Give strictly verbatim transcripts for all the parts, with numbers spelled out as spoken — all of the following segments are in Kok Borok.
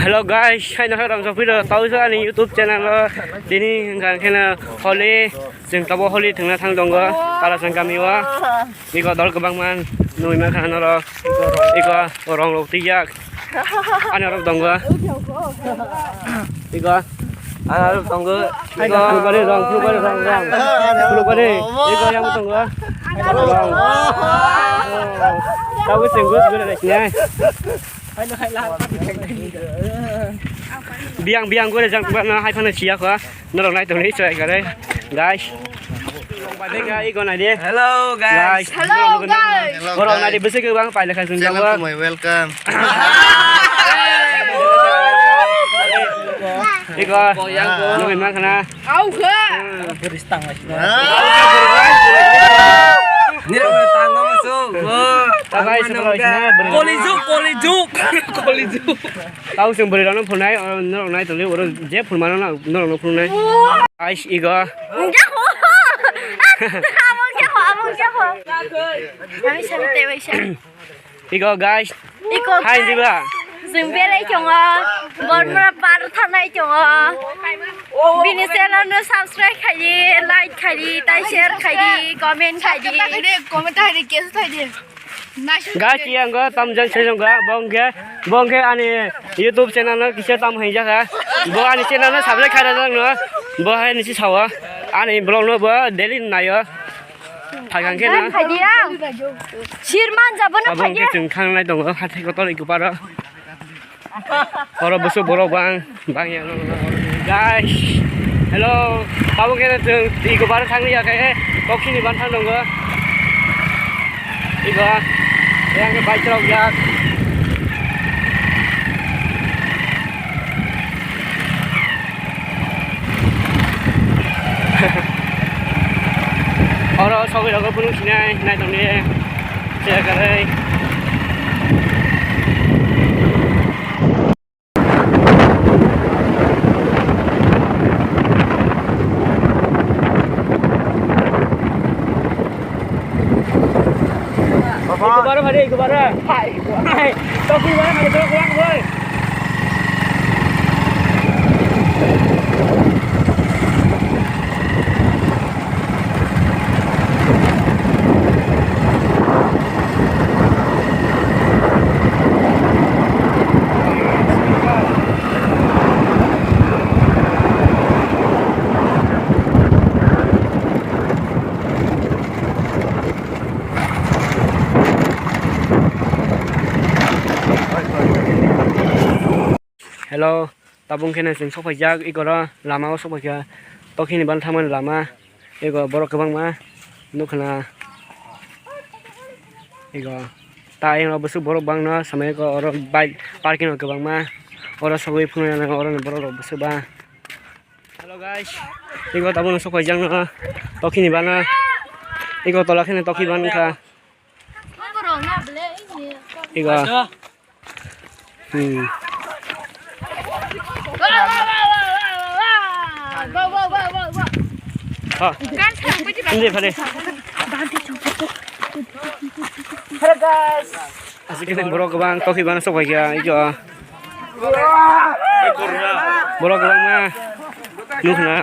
Hello guys, hai no hai ram sopiro tausa ani YouTube channel o tini hingka kheno holi, chwng tabo holi thwngna thang tongo Kalasang kami o. Iko dol kwbangma nugwi mankha norok. Iko rong rok twijak. Ani rok tongo. Iko. Ani rok tongo. Iko. Phulukbari rong, phulukbari rong, rong. Phulukbari. Iko yang tongo. Rong. Tabuk chwng guri guri naisnai. Biyang biyang guri jang hai phano siya kho. Norok nai tongni chwrai kare, guys. Iko nai de. Hello, guys. Hello, guys. Hello, guys. Borok nai de bwswk kwbang pailekha chwng jago. Welcome. Iko, nugwi mankha na. Au kha. Bwrwi tang lai sini. Nirok tango musu. Tabai se bwrwi sini. Kolijuk, kolijuk. Kolijuk. Tau chwng bwrwi rokno phunai, norok nai tongdi, oro je phunmano norokno phunai. Ais igo. Amo kya ho, amo kya ho. Ami sami te waisa. Iko guys. Iko hai guys. Diba. Chwng belai tongo. Bormra par thanai tongo. Bini channel no subscribe khaidi, like khaidi, tai share khaidi, comment khaidi. Comment khaidi, kesu khaidi. Guys, yang go tam jan sejong ga, bongke, bongke ani YouTube channel no kisa tam hai jaga. Bo ani channel no subscribe khaida jang no. Bo hai nisi sawa. Ani vlog no bo daily nayo. Phaikang khe na. Phaidi ang. Sirman jabo na phaidi. Abong ke chwng thang nai tongo, hathai kotor ikuparo. Oro bwswk borok bang, bang ya. Guys, hello. Tabuk khe chwng ikuparo thang ya khe, kokhini ban thang tongo. Iba, yang ke bike rok ya. Oro sogwi rokgo phunuk sinai, nai tongdi. Cherai. Baba. Ikubara mari, ikubara. Hai. Hai. Toki bara mari, toki bara mari. Hello, tabuk khe no chwng sokphaijak, ikoro lama o sokphaikha, tokhini ban thangmani lama, ego borok kwbangma nukha na, ego ta ayang rok bwswk borok bangno samai eko, oro bike parking rok kwbangma, oro sogwi phunukya nang oro ni borok rok bwswk ba. Hello guys, ego tabukno sokphaijak no, tokhini bana, ego tola kheno tokhi ban wngkha. Ego. Hmm. Ha. Hindi, pare. Hello guys. Asik kene borok kwbang tokhi bana sok bai kha, ego. Borok kwbangma nukna.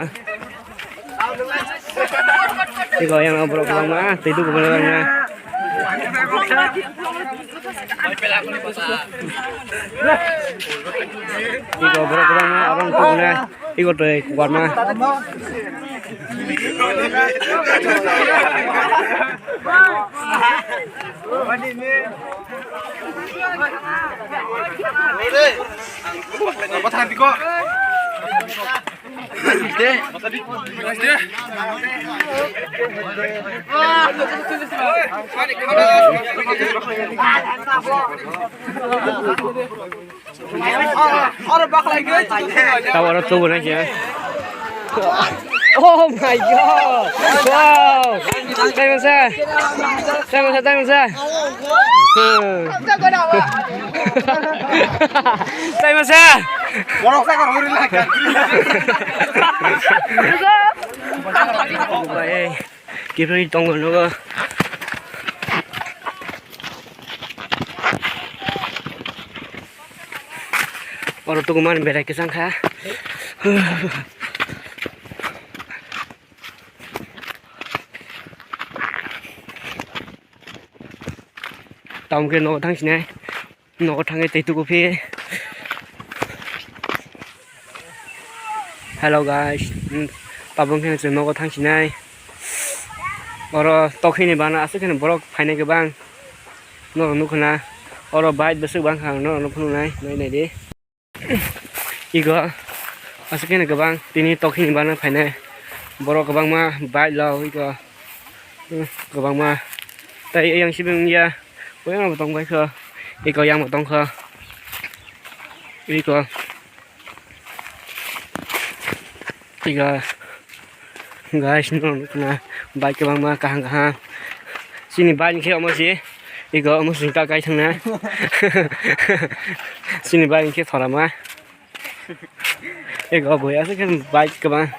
Ego yang borok kwbangma tei duk borok kwbangma. Ego borok kwbangma aro nukna. Ego tei kwbangma. Oro bakhlai gwi. Tawaro tubu na khe. Oh my God! Wow! Taimasa! Taimasa, taimasa! Taimasa! Borok sakar hori lai. Bai, kiphilwi tongo nogo. Oro tukumani berai kwchang kha. Tamo khe nogo thang sinai. Nogo thangwi tei tuku phi. Hello guys, hmm, tabuk khe chwng nogo thang sinai. Oro tokhini bana aswk kheno borok phainai kwbang. Norok nukho na. Oro bike bwswk bang kha, norok nukho nai, nai nai di. Ego aswk kheno kwbang tini tokhini bana phainai. Borok kwbangma bike rok ego, hmm, kwbangma. Tai yang sibung ya. Oyang bo tong bai kho. Eko yang bo tong kho. Eko. Tiga. Guys, no, no, na, bike kwbangma kaham kaham. Chini bike khe omo si. Eko omo si ta kai thangna. Chini bike khe thorama. Eko boi aswk khe bike kwbang.